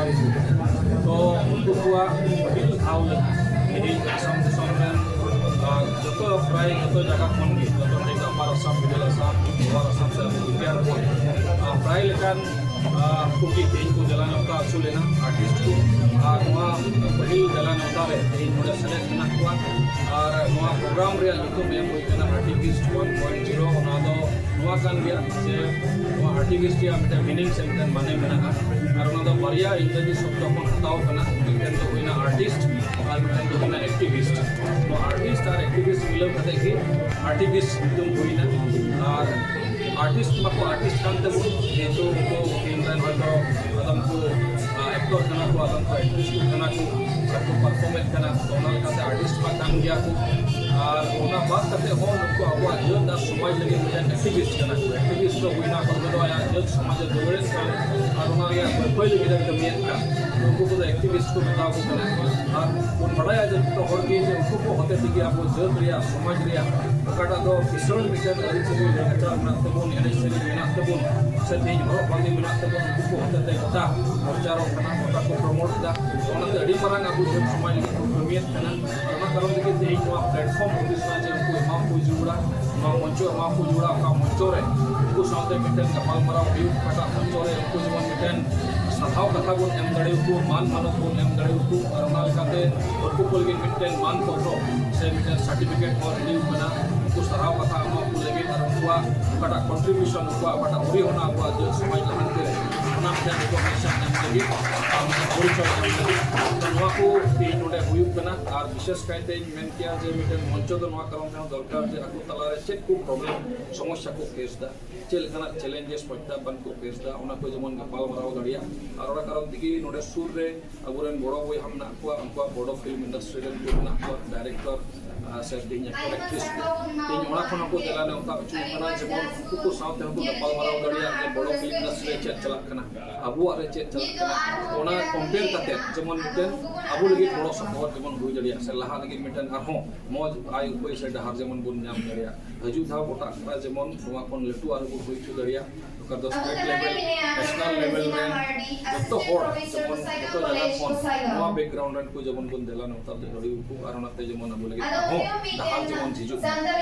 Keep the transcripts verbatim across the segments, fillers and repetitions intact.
ᱛᱚ ᱩᱱᱠᱩ ᱠᱚᱣᱟᱜ ᱯᱟᱹᱦᱤᱞ ᱫᱷᱟᱣ ᱞᱮᱠᱟ ᱛᱮᱦᱮᱧ ᱟᱥᱟᱢ ᱫᱤᱥᱚᱢ ᱨᱮᱱ, ᱟᱨ ᱡᱚᱛᱚ, ᱯᱨᱟᱭ ᱡᱚᱛᱚ ᱡᱟᱭᱜᱟ ᱠᱷᱚᱱ ᱜᱮ, ᱡᱚᱛᱚ ᱴᱷᱮᱱ ᱜᱮ, ᱟᱯᱟᱨ ᱟᱥᱟᱢ, ᱢᱤᱰᱤᱞ ᱟᱥᱟᱢ, ᱞᱳᱣᱟᱨ ᱟᱥᱟᱢ ᱥᱮ ᱟᱵᱚ ᱤᱱᱰᱤᱭᱟ ᱨᱮ, ᱟᱨ ᱯᱨᱟᱭ ᱞᱮᱠᱟᱱ, ᱟᱨ ᱩᱱᱠᱩ ᱜᱮ ᱛᱮᱦᱮᱧ ᱠᱚ ᱡᱟᱞᱟ ᱱᱮᱣᱛᱟ ᱦᱚᱪᱚ ᱞᱮᱱᱟ, ᱟᱨᱴᱤᱥᱴ ᱠᱚ᱾ ᱟᱨ ᱱᱚᱣᱟ ᱯᱟᱹᱦᱤᱞ ᱡᱟᱞᱟ ᱱᱮᱣᱛᱟ ᱨᱮ ᱛᱮᱦᱮᱧ ᱱᱚᱰᱮ ᱥᱮᱞᱮᱫ ᱢᱮᱱᱟᱜ ᱠᱚᱣᱟ᱾ ᱟᱨ ᱱᱚᱣᱟ ᱯᱨᱳᱜᱨᱟᱢ ᱨᱮᱭᱟᱜ ᱧᱩᱛᱩᱢ ᱮᱢ ᱦᱩᱭ ᱠᱟᱱᱟ ᱟᱨᱴᱤ ᱯᱷᱤᱥᱴ ᱚᱣᱟᱱ ᱯᱚᱭᱮᱱᱴ ᱡᱤᱨᱳ᱾ ᱚᱱᱟ ᱫᱚ ᱱᱚᱣᱟ ᱠᱟᱱ ᱜᱮᱭᱟ ᱡᱮ ᱱᱚᱣᱟ ᱟᱨᱴᱤ ᱯᱷᱤᱥᱴ ᱨᱮᱭᱟᱜ ᱢᱤᱫᱴᱮᱱ ᱢᱤᱱᱤᱝ ᱥᱮ ᱢᱤᱫᱴᱮᱱ ᱢᱟᱱᱮ ᱢᱮᱱᱟᱜᱼᱟ᱾ ᱟᱨ ᱚᱱᱟ ᱫᱚ ᱵᱟᱨᱭᱟ ᱤᱝᱨᱮᱡᱤ ᱥᱚᱵᱫᱚ ᱠᱷᱚᱱ ᱦᱟᱛᱟᱣ ᱠᱟᱱᱟ, ᱢᱤᱫᱴᱮᱱ ᱫᱚ ᱦᱩᱭᱱᱟ ᱟᱨᱴᱤᱥᱴ ᱟᱨ ᱢᱤᱫᱴᱮᱱ ᱫᱚ ᱦᱩᱭᱱᱟ ᱮᱠᱴᱤᱵᱷᱤᱥᱴ᱾ ᱱᱚᱣᱟ ᱟᱨᱴᱤᱥᱴ ᱟᱨ ᱮᱠᱴᱤᱵᱷᱤᱥᱴ ᱢᱤᱞᱟᱹᱣ ᱠᱟᱛᱮ ᱜᱮ ᱟᱨᱴᱤ ᱯᱷᱤᱥᱴ ᱧᱩᱛᱩᱢ ᱦᱩᱭᱱᱟ᱾ ᱟᱨ ᱟᱨᱴᱤᱥᱴ ᱢᱟᱠᱚ ᱟᱨᱴᱤᱥᱴ ᱠᱟᱱ ᱛᱟᱵᱚᱱ, ᱡᱮᱦᱮᱛᱩ ᱩᱱᱠᱩ ᱯᱷᱤᱞᱢ ᱨᱮᱱ ᱦᱚᱭᱛᱳ ᱟᱫᱚᱢ ᱠᱚ ᱮᱠᱴᱚᱨ ᱠᱟᱱᱟ ᱠᱚ, ᱟᱫᱚᱢ ᱠᱚ ᱮᱠᱴᱨᱮᱥ ᱠᱚ ᱠᱟᱱᱟ ᱠᱚ, ᱟᱨ ᱠᱚ ᱯᱟᱨᱯᱷᱚᱨᱢᱮᱫ ᱠᱟᱱᱟ, ᱛᱚ ᱚᱱᱟ ᱞᱮᱠᱟᱛᱮ ᱟᱨᱴᱤᱥᱴ ᱢᱟ ᱠᱟᱱ ᱜᱮᱭᱟ ᱠᱚ᱾ ᱟᱨ ᱚᱱᱟ ᱵᱟᱫ ᱠᱟᱛᱮ ᱦᱚᱸ ᱱᱩᱠᱩ ᱟᱵᱚᱣᱟᱜ ᱡᱟᱹᱛ ᱟᱨ ᱥᱚᱢᱟᱡᱽ ᱞᱟᱹᱜᱤᱫ ᱢᱤᱫᱴᱮᱱ ᱮᱠᱴᱤᱵᱷᱤᱥᱴ ᱠᱟᱱᱟ ᱠᱚ᱾ ᱮᱠᱴᱤᱵᱷᱤᱥᱴ ᱫᱚ ᱦᱩᱭᱱᱟ ᱠᱚ ᱫᱚ ᱟᱭᱟᱜ ᱡᱟᱹᱛ ᱥᱚᱢᱟᱡᱽ ᱮ ᱫᱩᱞᱟᱹᱲᱮᱫ ᱠᱟᱱ ᱟᱨ ᱚᱱᱟ ᱨᱮᱭᱟᱜ ᱵᱷᱟᱹᱞᱟᱹᱭ ᱞᱟᱹᱜᱤᱫ ᱮ ᱠᱟᱹᱢᱤᱭᱮᱫ ᱠᱟᱱ, ᱩᱱᱠᱩ ᱠᱚᱫᱚ ᱮᱠᱴᱤᱵᱷᱤᱥᱴ ᱠᱚ ᱢᱮᱛᱟ ᱠᱚ ᱠᱟᱱᱟ᱾ ᱟᱨ ᱵᱚᱱ ᱵᱟᱲᱟᱭᱟ ᱡᱮ ᱡᱚᱛᱚ ᱦᱚᱲ ᱜᱮ ᱡᱮ ᱩᱱᱠᱩ ᱠᱚ ᱦᱚᱛᱮ ᱛᱮᱜᱮ ᱟᱵᱚ ᱡᱟᱹᱛ ᱨᱮᱭᱟᱜ, ᱥᱚᱢᱟᱡᱽ ᱨᱮᱭᱟᱜ ᱚᱠᱟᱴᱟᱜ ᱫᱚ ᱠᱤᱥᱟᱹᱬ ᱢᱤᱫᱴᱮᱱ ᱟᱹᱨᱤᱪᱟᱹᱞᱤ ᱞᱟᱭᱼᱞᱟᱠᱪᱟᱨ ᱢᱮᱱᱟᱜ ᱛᱟᱵᱚᱱ, ᱮᱱᱮᱡ ᱥᱮᱨᱮᱧ ᱢᱮᱱᱟᱜ ᱛᱟᱵᱚᱱ, ᱥᱮ ᱛᱮᱦᱮᱧ ᱦᱚᱨᱚᱜ ᱵᱟᱸᱫᱮ ᱢᱮᱱᱟᱜ ᱛᱟᱵᱚᱱ, ᱩᱱᱠᱩ ᱠᱚ ᱦᱚᱛᱮ ᱛᱮ ᱜᱚᱴᱟ ᱯᱨᱚᱪᱟᱨᱚᱜ ᱠᱟᱱᱟ, ᱜᱚᱴᱟ ᱠᱚ ᱯᱨᱚᱢᱳᱴ ᱮᱫᱟ᱾ ᱚᱱᱟᱛᱮ ᱟᱹᱰᱤ ᱢᱟᱨᱟᱝ ᱟᱵᱚ ᱡᱟᱹᱛ ᱥᱚᱢᱟᱡᱽ ᱞᱟᱹᱜᱤᱫ ᱠᱚ ᱠᱟᱹᱢᱤᱭᱮᱫ ᱠᱟᱱᱟ᱾ ᱚᱱᱟ ᱠᱟᱨᱚᱱ ᱛᱮᱜᱮ ᱛᱮᱦᱮᱧ ᱱᱚᱣᱟ ᱯᱞᱟᱴᱯᱷᱚᱨᱢ ᱦᱩᱫᱤᱥ ᱮᱱᱟ ᱡᱮ ᱩᱱᱠᱩ ᱮᱢᱟ ᱠᱚ ᱡᱟᱹᱨᱩᱲᱟ, ᱱᱚᱣᱟ ᱢᱚᱧᱪᱚ ᱮᱢᱟ ᱠᱚ ᱡᱟᱹᱨᱩᱲᱟ, ᱚᱠᱟ ᱢᱚᱧᱪᱚ ᱨᱮ ᱩᱱᱠᱩ ᱥᱟᱶᱛᱮ ᱢᱤᱫᱴᱮᱱ ᱜᱟᱯᱟᱞᱢᱟᱨᱟᱣ ᱦᱩᱭᱩᱜ, ᱚᱠᱟᱴᱟᱜ ᱢᱚᱧᱪᱚ ᱨᱮ ᱩᱱᱠᱩ ᱡᱮᱢᱚᱱ ᱢᱤᱫᱴᱮᱱ ᱥᱟᱨᱦᱟᱣ ᱠᱟᱛᱷᱟ ᱵᱚᱱ ᱮᱢ ᱫᱟᱲᱮᱭᱟᱠᱚ, ᱢᱟᱱ ᱢᱟᱱᱚᱛ ᱵᱚᱱ ᱮᱢ ᱫᱟᱲᱮᱭᱟᱠᱚ, ᱟᱨ ᱚᱱᱟ ᱞᱮᱠᱟᱛᱮ ᱩᱱᱠᱩ ᱠᱚ ᱞᱟᱹᱜᱤᱫ ᱢᱤᱫᱴᱮᱱ ᱢᱟᱱ ᱯᱚᱛᱨᱚ ᱥᱮ ᱢᱤᱫᱴᱮᱱ ᱥᱟᱨᱴᱤᱯᱷᱤᱠᱮᱴ ᱦᱚᱸ ᱨᱮᱰᱤ ᱠᱟᱱᱟ᱾ ᱩᱱᱠᱩ ᱥᱟᱨᱦᱟᱣ ᱠᱟᱛᱷᱟ ᱮᱢᱟ ᱠᱚ ᱞᱟᱹᱜᱤᱫ ᱟᱨ ᱩᱱᱠᱩᱣᱟᱜ ᱚᱠᱟᱴᱟᱜ ᱠᱚᱱᱴᱨᱤᱵᱤᱭᱩᱥᱚᱱ, ᱩᱱᱠᱩᱣᱟᱜ ᱚᱠᱟᱴᱟᱜ ᱚᱨᱤᱦᱚᱱᱟ ᱟᱵᱚᱣᱟᱜ ᱡᱟᱹᱛ ᱥᱚᱢᱟᱡᱽ ᱞᱟᱦᱟᱱᱛᱤ ᱨᱮ, ᱚᱱᱟ ᱢᱤᱫᱴᱮᱱ ᱨᱤᱠᱚᱜᱱᱤᱥᱚᱱ ᱮᱢ ᱞᱟᱹᱜᱤᱫ ᱟᱨ ᱢᱤᱫᱴᱮᱱ ᱯᱚᱨᱤᱪᱚᱭ ᱮᱢ ᱞᱟᱹᱜᱤᱫ᱾ ᱛᱚ ᱱᱚᱣᱟ ᱠᱚ ᱛᱮᱦᱮᱧ ᱱᱚᱰᱮ ᱦᱩᱭᱩᱜ ᱠᱟᱱᱟ᱾ ᱟᱨ ᱵᱤᱥᱮᱥ ᱠᱟᱭᱛᱮᱧ ᱢᱮᱱ ᱠᱮᱭᱟ ᱡᱮ ᱢᱤᱫᱴᱮᱱ ᱢᱚᱧᱪᱚ ᱫᱚ ᱱᱚᱣᱟ ᱠᱟᱨᱚᱱ ᱛᱮᱦᱚᱸ ᱫᱚᱨᱠᱟᱨ ᱡᱮ ᱟᱠᱚ ᱛᱟᱞᱟᱨᱮ ᱪᱮᱫ ᱠᱚ ᱯᱨᱚᱵᱞᱮᱢ, ᱥᱚᱢᱚᱥᱥᱟ ᱠᱚ ᱯᱷᱮᱥ ᱮᱫᱟ, ᱪᱮᱫ ᱞᱮᱠᱟᱱᱟᱜ ᱪᱮᱞᱮᱧᱡᱮᱥ, ᱯᱨᱚᱛᱭᱟᱦᱵᱟᱱ ᱠᱚ ᱯᱷᱮᱥ ᱮᱫᱟ, ᱚᱱᱟ ᱠᱚ ᱡᱮᱢᱚᱱ ᱜᱟᱯᱟᱞᱢᱟᱨᱟᱣ ᱫᱟᱲᱮᱭᱟᱜ᱾ ᱟᱨ ᱚᱱᱟ ᱠᱟᱨᱚᱱ ᱛᱮᱜᱮ ᱱᱚᱰᱮ ᱥᱩᱨ ᱨᱮ ᱟᱵᱚᱨᱮᱱ ᱵᱚᱲᱚ ᱵᱚᱭᱦᱟ ᱢᱮᱱᱟᱜ ᱠᱚᱣᱟ, ᱩᱱᱠᱩᱣᱟᱜ ᱵᱚᱲᱚ ᱯᱷᱤᱞᱢ ᱤᱱᱰᱟᱥᱴᱨᱤ ᱨᱮᱱ ᱠᱚ ᱢᱮᱱᱟᱜ ᱠᱚᱣᱟ, ᱰᱟᱭᱨᱮᱠᱴᱚᱨ, ᱟᱨ ᱥᱮ ᱛᱮᱦᱮᱧ ᱮᱠᱴᱚᱨ ᱮᱠᱴᱨᱮᱥ ᱠᱚ ᱛᱮᱦᱮᱧ ᱚᱱᱟ ᱠᱷᱚᱱ ᱦᱚᱸᱠᱚ ᱫᱮᱞᱟ ᱱᱮᱣᱛᱟ ᱦᱚᱪᱚ ᱠᱟᱱᱟ, ᱡᱮᱢᱚᱱ ᱩᱱᱠᱩ ᱠᱚ ᱥᱟᱶᱛᱮ ᱦᱚᱸᱠᱚ ᱜᱟᱯᱟᱞᱢᱟᱨᱟᱣ ᱫᱟᱲᱮᱭᱟᱜ ᱡᱮ ᱵᱚᱲᱚ ᱯᱷᱤᱞᱢ ᱤᱱᱰᱟᱥᱴᱨᱤ ᱨᱮ ᱪᱮᱫ ᱪᱟᱞᱟᱜ ᱠᱟᱱᱟ, ᱟᱵᱚᱣᱟᱜ ᱨᱮ ᱪᱮᱫ ᱪᱟᱞᱟᱜ ᱠᱟᱱᱟ, ᱚᱱᱟ ᱠᱚᱢᱯᱮᱭᱟᱨ ᱠᱟᱛᱮ ᱡᱮᱢᱚᱱ ᱢᱤᱫᱴᱮᱱ ᱟᱵᱚ ᱞᱟᱹᱜᱤᱫ ᱜᱚᱲᱚ ᱥᱚᱯᱚᱦᱚᱫ ᱡᱮᱢᱚᱱ ᱦᱩᱭ ᱫᱟᱲᱮᱭᱟᱜ ᱥᱮ ᱞᱟᱦᱟ ᱞᱟᱹᱜᱤᱫ ᱢᱤᱫᱴᱮᱱ ᱟᱨᱦᱚᱸ ᱢᱚᱡᱽ ᱟᱭ ᱩᱯᱟᱹᱭ ᱥᱮ ᱰᱟᱦᱟᱨ ᱡᱮᱢᱚᱱ ᱵᱚᱱ ᱧᱟᱢ ᱫᱟᱲᱮᱭᱟᱜ᱾ ᱦᱤᱡᱩᱜ ᱫᱷᱟᱣ ᱜᱚᱴᱟᱜ ᱠᱟᱱᱟ ᱡᱮᱢᱚᱱ ᱱᱚᱣᱟ ᱠᱷᱚᱱ ᱞᱟᱹᱴᱩ ᱟᱨᱦᱚᱸ ᱵᱚᱱ ᱦᱩᱭ ᱦᱚᱪᱚ ᱫᱟᱲᱮᱭᱟᱜ᱾ ᱫᱚ ᱥᱴᱮᱴ ᱞᱮᱵᱮᱞ, ᱱᱮᱥᱱᱟᱞ ᱞᱮᱵᱮᱞ ᱨᱮᱱ ᱡᱚᱛᱚ ᱦᱚᱲ, ᱡᱮᱢᱚᱱ ᱡᱚᱛᱚ ᱡᱟᱭᱜᱟ ᱠᱷᱚᱱ ᱱᱚᱣᱟ ᱵᱮᱠᱜᱨᱟᱣᱩᱱᱰ ᱨᱮᱱ ᱠᱚ ᱡᱮᱢᱚᱱ ᱵᱚᱱ ᱫᱮᱞᱟ ᱱᱮᱣᱛᱟ ᱫᱟᱲᱮᱭᱟᱠᱚ ᱟᱨ ᱚᱱᱟᱛᱮ ᱡᱮᱢᱚᱱ ᱟᱵᱚ ᱞᱟᱹᱜᱤᱫ ᱦᱚᱸ ᱰᱟᱦᱟᱨ ᱡᱮᱢᱚᱱ ᱡᱷᱤᱡᱩᱜ ᱢᱟ᱾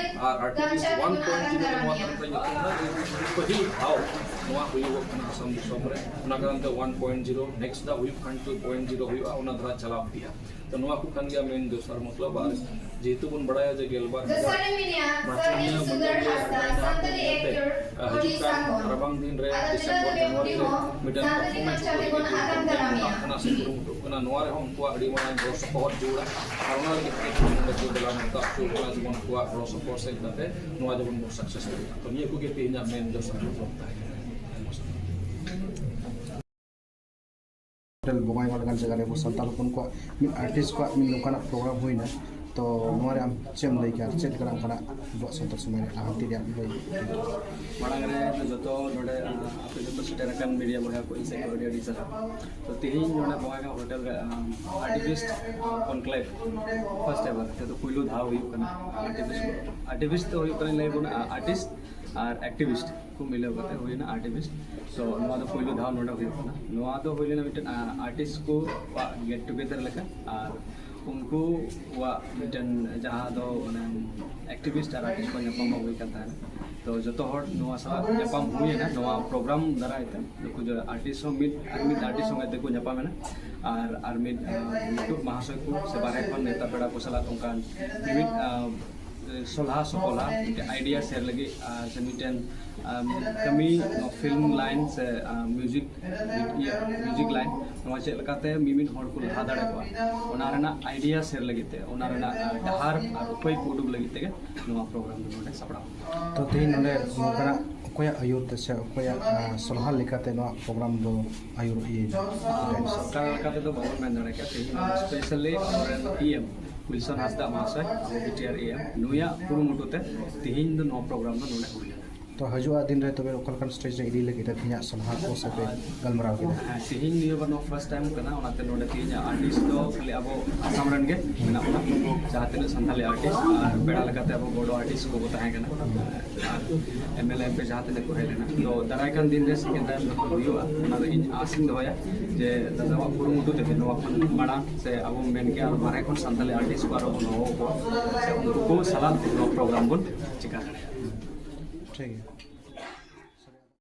ᱟᱨ ᱟᱨᱴᱤᱯᱤᱥᱤ ᱚᱣᱟᱱ ᱯᱚᱭᱮᱱᱴ ᱡᱤᱨᱳ ᱱᱚᱣᱟ ᱠᱟᱨᱚᱱ ᱛᱮ ᱧᱩᱛᱩᱢ ᱮᱱᱟ, ᱯᱟᱹᱦᱤᱞ ᱫᱷᱟᱣ ᱱᱚᱣᱟ ᱦᱩᱭᱩᱜᱚᱜ ᱠᱟᱱᱟ ᱟᱥᱟᱢ ᱫᱤᱥᱚᱢ ᱨᱮ᱾ ᱚᱱᱟ ᱠᱟᱨᱚᱱ ᱛᱮ ᱚᱣᱟᱱ ᱯᱚᱭᱮᱱᱴ ᱡᱤᱨᱳ, ᱱᱮᱠᱥᱴ ᱫᱷᱟᱣ ᱦᱩᱭᱩᱜ ᱠᱷᱟᱱ ᱴᱩ ᱯᱚᱭᱮᱱᱴ ᱡᱤᱨᱳ ᱦᱩᱭᱩᱜᱼᱟ, ᱚᱱᱟ ᱫᱷᱟᱨᱟ ᱪᱟᱞᱟᱣ ᱤᱫᱤᱜᱼᱟ᱾ ᱛᱚ ᱱᱚᱣᱟ ᱠᱚ ᱠᱷᱟᱱ ᱜᱮᱭᱟ ᱢᱮᱱ ᱫᱚᱥᱟᱨ ᱢᱚᱛᱞᱚᱵ᱾ ᱟᱨ ᱡᱮᱦᱮᱛᱩ ᱵᱚᱱ ᱵᱟᱲᱟᱭᱟ ᱡᱮ ᱜᱮᱞᱵᱟᱨ ᱦᱟᱡᱟᱨ ᱢᱟᱪᱮᱛᱟᱹᱱᱤᱭᱟᱹ ᱢᱚᱱᱰᱚᱞ ᱨᱮ ᱢᱮᱱᱟᱜᱼᱟ, ᱚᱱᱟᱛᱮ ᱦᱤᱡᱩᱜ ᱠᱟᱱ ᱨᱟᱵᱟᱝ ᱫᱤᱱ ᱨᱮ ᱰᱤᱥᱮᱢᱵᱚᱨ ᱡᱟᱱᱩᱣᱟᱨᱤ ᱨᱮ ᱢᱤᱫᱴᱮᱱ ᱯᱟᱨᱯᱷᱚᱨᱢᱮᱱᱥ ᱠᱚ ᱞᱟᱹᱜᱤᱫ ᱠᱚ ᱢᱮᱱᱟᱜ ᱠᱟᱱᱟ᱾ ᱱᱚᱣᱟ ᱨᱮᱦᱚᱸ ᱩᱱᱠᱩᱣᱟᱜ ᱟᱹᱰᱤ ᱢᱟᱨᱟᱝ ᱜᱚᱲᱚ ᱥᱚᱯᱚᱦᱚᱫ ᱡᱟᱹᱨᱩᱲᱟ᱾ ᱟᱨ ᱚᱱᱟ ᱞᱟᱹᱜᱤᱫ ᱛᱮ ᱱᱚᱰᱮ ᱠᱚ ᱫᱮᱞᱟ ᱱᱮᱣᱛᱟ ᱦᱚᱪᱚ ᱠᱟᱱᱟ, ᱡᱮᱢᱚᱱ ᱩᱱᱠᱩᱣᱟᱜ ᱜᱚᱲᱚ ᱥᱚᱯᱚᱦᱚᱫ ᱥᱮᱫ ᱠᱟᱛᱮ ᱱᱚᱣᱟ ᱡᱮᱢᱚᱱ ᱵᱚᱱ ᱥᱟᱠᱥᱮᱥ ᱫᱟᱲᱮᱭᱟᱜᱼᱟ᱾ ᱛᱚ ᱱᱤᱭᱟᱹ ᱠᱚᱜᱮ ᱛᱮᱦᱮᱧᱟᱜ ᱢᱮᱱ ᱫᱚᱥᱟᱨ ᱯᱨᱳᱜᱨᱟᱢ ᱛᱟᱦᱮᱸ ᱠᱟᱱᱟ᱾ ᱦᱳᱴᱮᱞ ᱵᱚᱸᱜᱟᱭ ᱢᱟᱦᱟ ᱞᱮᱠᱟᱱ ᱡᱟᱭᱜᱟ ᱨᱮ ᱟᱵᱚ ᱥᱟᱱᱛᱟᱲ ᱦᱚᱯᱚᱱ ᱠᱚᱣᱟᱜ ᱢᱤᱫ ᱟᱨᱴᱤᱥᱴ ᱠᱚᱣᱟᱜ ᱢᱤᱫ ᱱᱚᱝᱠᱟᱱᱟᱜ ᱯᱨᱳᱜᱨᱟᱢ ᱦᱩᱭᱱᱟ᱾ ᱛᱚ ᱱᱚᱣᱟ ᱨᱮ ᱟᱢ ᱪᱮᱫ ᱮᱢ ᱞᱟᱹᱭ ᱠᱮᱭᱟ? ᱪᱮᱫ ᱞᱮᱠᱟᱱᱟᱜ ᱚᱱᱠᱟᱱᱟᱜ ᱟᱵᱚᱣᱟᱜ ᱥᱟᱱᱛᱟᱲ ᱥᱚᱢᱟᱡᱽ ᱨᱮ ᱞᱟᱦᱟᱱᱛᱤ ᱨᱮᱭᱟᱜ ᱞᱟᱹᱭ? ᱢᱟᱲᱟᱝ ᱨᱮ ᱫᱚ ᱡᱚᱛᱚ ᱱᱚᱰᱮ, ᱟᱸ, ᱟᱯᱮ ᱡᱚᱛᱚ ᱥᱮᱴᱮᱨ ᱟᱠᱟᱱ ᱢᱤᱰᱤᱭᱟ ᱵᱚᱭᱦᱟ ᱠᱚ ᱤᱧ ᱥᱮᱫ ᱠᱷᱚᱱ ᱟᱹᱰᱤ ᱟᱹᱰᱤ ᱥᱟᱨᱦᱟᱣ᱾ ᱛᱚ ᱛᱮᱦᱮᱧ ᱱᱚᱰᱮ ᱵᱚᱸᱜᱟᱭ ᱢᱟᱦᱟ ᱦᱳᱴᱮᱞ ᱨᱮ, ᱟᱸ, ᱟᱨᱴᱤᱥᱴ ᱠᱚᱱᱠᱞᱮᱵᱷ ᱯᱷᱟᱨᱥᱴ ᱮᱵᱟᱨ, ᱡᱚᱛᱚ ᱯᱩᱭᱞᱩ ᱫᱷᱟᱣ ᱦᱩᱭᱩᱜ ᱠᱟᱱᱟ᱾ ᱟᱨᱴᱤᱥᱴ, ᱟᱨᱴᱤᱥᱴ ᱫᱚ ᱦᱩᱭᱩᱜ ᱠᱟᱱᱟ, ᱞᱟᱹᱭ ᱵᱚᱱᱟ, ᱟᱨᱴᱤᱥᱴ ᱟᱨ ᱮᱠᱴᱤᱵᱷᱤᱥᱴ ᱠᱚ ᱢᱤᱞᱟᱹᱣ ᱠᱟᱛᱮ ᱦᱩᱭᱱᱟ ᱟᱨᱴᱤᱥᱴ᱾ ᱛᱚ ᱱᱚᱣᱟ ᱫᱚ ᱯᱩᱭᱞᱩ ᱫᱷᱟᱣ ᱱᱚᱰᱮ ᱦᱩᱭᱩᱜ ᱠᱟᱱᱟ᱾ ᱱᱚᱣᱟ ᱫᱚ ᱦᱩᱭ ᱞᱮᱱᱟ ᱢᱤᱫᱴᱮᱱ, ᱟ, ᱟᱨᱴᱤᱥᱴ ᱠᱚ ᱣᱟᱜ ᱜᱮᱴ ᱴᱩᱜᱮᱫᱟᱨ ᱞᱮᱠᱟ, ᱟᱨ ᱩᱱᱠᱩᱣᱟᱜ ᱢᱤᱫᱴᱮᱱ ᱡᱟᱦᱟᱸ ᱫᱚ ᱚᱱᱮ ᱮᱠᱴᱤᱵᱷᱤᱥᱴ ᱟᱨ ᱟᱨᱴᱤᱥᱴ ᱠᱚ ᱧᱟᱯᱟᱢ ᱦᱩᱭ ᱠᱟᱱ ᱛᱟᱦᱮᱱᱟ᱾ ᱛᱚ ᱡᱚᱛᱚ ᱦᱚᱲ ᱱᱚᱣᱟ ᱥᱟᱞᱟᱜ ᱧᱟᱯᱟᱢ ᱦᱩᱭᱮᱱᱟ ᱱᱚᱣᱟ ᱯᱨᱳᱜᱨᱟᱢ ᱫᱟᱨᱟᱭ ᱛᱮ᱾ ᱱᱩᱠᱩ ᱡᱚ-, ᱟᱨᱴᱤᱥᱴ ᱦᱚᱸ ᱢᱤᱫ, ᱟᱨ ᱢᱤᱫ ᱟᱨᱴᱤᱥᱴ ᱥᱚᱸᱜᱮ ᱛᱮᱠᱚ ᱧᱟᱯᱟᱢᱮᱱᱟ, ᱟᱨ, ᱟᱨ ᱢᱤᱫ, ᱟ, ᱞᱟᱹᱴᱩ ᱢᱟᱦᱟᱥᱚᱭ ᱠᱚ ᱥᱮ ᱵᱟᱨᱦᱮ ᱠᱷᱚᱱ ᱱᱮᱣᱛᱟ ᱯᱮᱲᱟ ᱠᱚ ᱥᱟᱞᱟᱜ ᱚᱱᱠᱟᱱ ᱢᱤᱢᱤᱫ, ᱟ, ᱥᱚᱞᱦᱟ ᱥᱚᱯᱚᱞᱦᱟ, ᱢᱤᱫᱴᱮᱱ ᱟᱭᱰᱤᱭᱟ ᱥᱮᱭᱟᱨ ᱞᱟᱹᱜᱤᱫ, ᱟᱨ ᱥᱮ ᱢᱤᱫᱴᱮᱱ, ᱟᱢ, ᱠᱟᱹᱢᱤ, ᱱᱚᱣᱟ ᱯᱷᱤᱞᱢ ᱞᱟᱭᱤᱱ ᱥᱮ, ᱟᱢ, ᱢᱤᱣᱡᱤᱠ, ᱤᱭᱟᱹ, ᱢᱤᱣᱡᱤᱠ ᱞᱟᱭᱤᱱ, ᱱᱚᱣᱟ ᱪᱮᱫ ᱞᱮᱠᱟᱛᱮ ᱢᱤᱢᱤᱫ ᱦᱚᱲ ᱠᱚ ᱞᱟᱦᱟ ᱫᱟᱲᱮ ᱠᱚᱣᱟ, ᱚᱱᱟ ᱨᱮᱱᱟᱜ ᱟᱭᱰᱤᱭᱟ ᱥᱮᱭᱟᱨ ᱞᱟᱹᱜᱤᱫ ᱛᱮ, ᱚᱱᱟ ᱨᱮᱱᱟᱜ, ᱟᱨ, ᱰᱟᱦᱟᱨ ᱟᱨ ᱩᱯᱟᱹᱭ ᱠᱚ ᱩᱰᱩᱠ ᱞᱟᱹᱜᱤᱫ ᱛᱮᱜᱮ ᱱᱚᱣᱟ ᱯᱨᱳᱜᱨᱟᱢ ᱫᱚ ᱱᱚᱰᱮ ᱥᱟᱯᱲᱟᱣ ᱦᱩᱭᱩᱜᱼᱟ᱾ ᱛᱚ ᱛᱮᱦᱮᱧ ᱱᱚᱰᱮ ᱱᱚᱝᱠᱟᱱᱟᱜ ᱚᱠᱚᱭᱟᱜ ᱟᱹᱭᱩᱨ ᱛᱮ ᱥᱮ ᱚᱠᱚᱭᱟᱜ, ᱟ, ᱥᱚᱞᱦᱟ ᱞᱮᱠᱟᱛᱮ ᱱᱚᱣᱟ ᱯᱨᱳᱜᱨᱟᱢ ᱫᱚ ᱟᱹᱭᱩᱨ ᱤᱭᱟᱹ? ᱥᱚᱨᱠᱟᱨ ᱞᱮᱠᱟ ᱛᱮᱫᱚ ᱵᱟᱵᱚᱱ ᱢᱮᱱ ᱫᱟᱲᱮ ᱠᱮᱭᱟ᱾ ᱛᱮᱦᱮᱧ ᱥᱯᱮᱥᱟᱞᱤ ᱟᱵᱚᱨᱮᱱ ᱤ ᱮᱢ ᱩᱭᱤᱞᱥᱚᱱ ᱦᱟᱸᱥᱫᱟ ᱢᱚᱦᱟᱥᱚᱭ, ᱟᱵᱚ ᱵᱤ ᱴᱤ ᱟᱨ ᱤ ᱮᱢ, ᱱᱩᱭᱟᱜ ᱠᱩᱨᱩᱢᱩᱴᱩ ᱛᱮ ᱛᱮᱦᱮᱧ ᱫᱚ ᱱᱚᱣᱟ ᱯᱨᱳᱜᱨᱟᱢ ᱫᱚ ᱱᱚᱰᱮ ᱦᱩᱭ ᱞᱮᱱᱟ᱾ ᱛᱚ ᱦᱤᱡᱩᱜᱼᱟ ᱫᱤᱱ ᱨᱮ ᱛᱚᱵᱮ ᱚᱠᱟ ᱞᱮᱠᱟᱱ ᱥᱴᱮᱡᱽ ᱨᱮ ᱤᱫᱤ ᱞᱟᱹᱜᱤᱫ ᱛᱮ ᱛᱮᱦᱮᱧᱟᱜ ᱥᱚᱞᱦᱟ ᱠᱚ ᱥᱮ ᱯᱮ ᱜᱟᱞᱢᱟᱨᱟᱣ ᱠᱮᱫᱟ? ᱦᱮᱸ, ᱛᱮᱦᱮᱧ ᱱᱤᱭᱟᱹ ᱵᱟᱨ ᱱᱚᱣᱟ ᱯᱷᱟᱨᱥᱴ ᱴᱟᱭᱤᱢ ᱠᱟᱱᱟ, ᱚᱱᱟᱛᱮ ᱱᱚᱰᱮ ᱛᱮᱦᱮᱧᱟᱜ ᱟᱨᱴᱤᱥᱴ ᱫᱚ ᱠᱷᱟᱹᱞᱤ ᱟᱵᱚ ᱟᱥᱟᱢ ᱨᱮᱱ ᱜᱮ ᱢᱮᱱᱟᱜ ᱵᱚᱱᱟ, ᱡᱟᱦᱟᱸ ᱛᱤᱱᱟᱹᱜ ᱥᱟᱱᱛᱟᱲᱤ ᱟᱨᱴᱤᱥᱴ ᱟᱨ ᱯᱮᱲᱟ ᱞᱮᱠᱟᱛᱮ ᱟᱵᱚ ᱵᱚᱰᱚ ᱟᱨᱴᱤᱥᱴ ᱠᱚᱠᱚ ᱛᱟᱦᱮᱸ ᱠᱟᱱᱟ ᱟᱨ M L A M P ᱡᱟᱦᱟᱸ ᱛᱤᱱᱟᱹᱜ ᱠᱚ ᱦᱮᱡ ᱞᱮᱱᱟ᱾ ᱛᱚ ᱫᱟᱨᱟᱭ ᱠᱟᱱ ᱫᱤᱱ ᱨᱮ ᱥᱤᱸᱜᱮ ᱛᱟᱭᱚᱢ ᱡᱚᱠᱷᱚᱱ ᱦᱩᱭᱩᱜᱼᱟ, ᱚᱱᱟ ᱫᱚ ᱤᱧ ᱟᱥ ᱤᱧ ᱫᱚᱦᱚᱭᱟ ᱡᱮ ᱫᱟᱫᱟᱣᱟᱜ ᱠᱩᱨᱩᱢᱩᱴᱩ ᱛᱮᱜᱮ ᱱᱚᱣᱟ ᱠᱷᱚᱱ ᱢᱟᱲᱟᱝ ᱥᱮ ᱟᱵᱚ ᱢᱮᱱ ᱠᱮᱭᱟ ᱟᱨᱚ ᱢᱟᱨᱮ ᱠᱷᱚᱱ ᱥᱟᱱᱛᱟᱲᱤ ᱟᱨᱴᱤᱥᱴ ᱠᱚ ᱟᱨᱚ ᱵᱚᱱ ᱦᱚᱦᱚ ᱟᱠᱚᱣᱟ ᱥᱮ ᱩᱱᱠᱩ ᱠᱚ ᱥᱟᱞᱟᱜ ᱱᱚᱣᱟ ᱯᱨᱳᱜᱨᱟᱢ ᱵᱚᱱ ᱪᱤᱠᱟ ᱫᱟᱲᱮᱭᱟᱜᱼᱟ᱾ ᱴᱷᱤᱠ ᱜᱮᱭᱟ᱾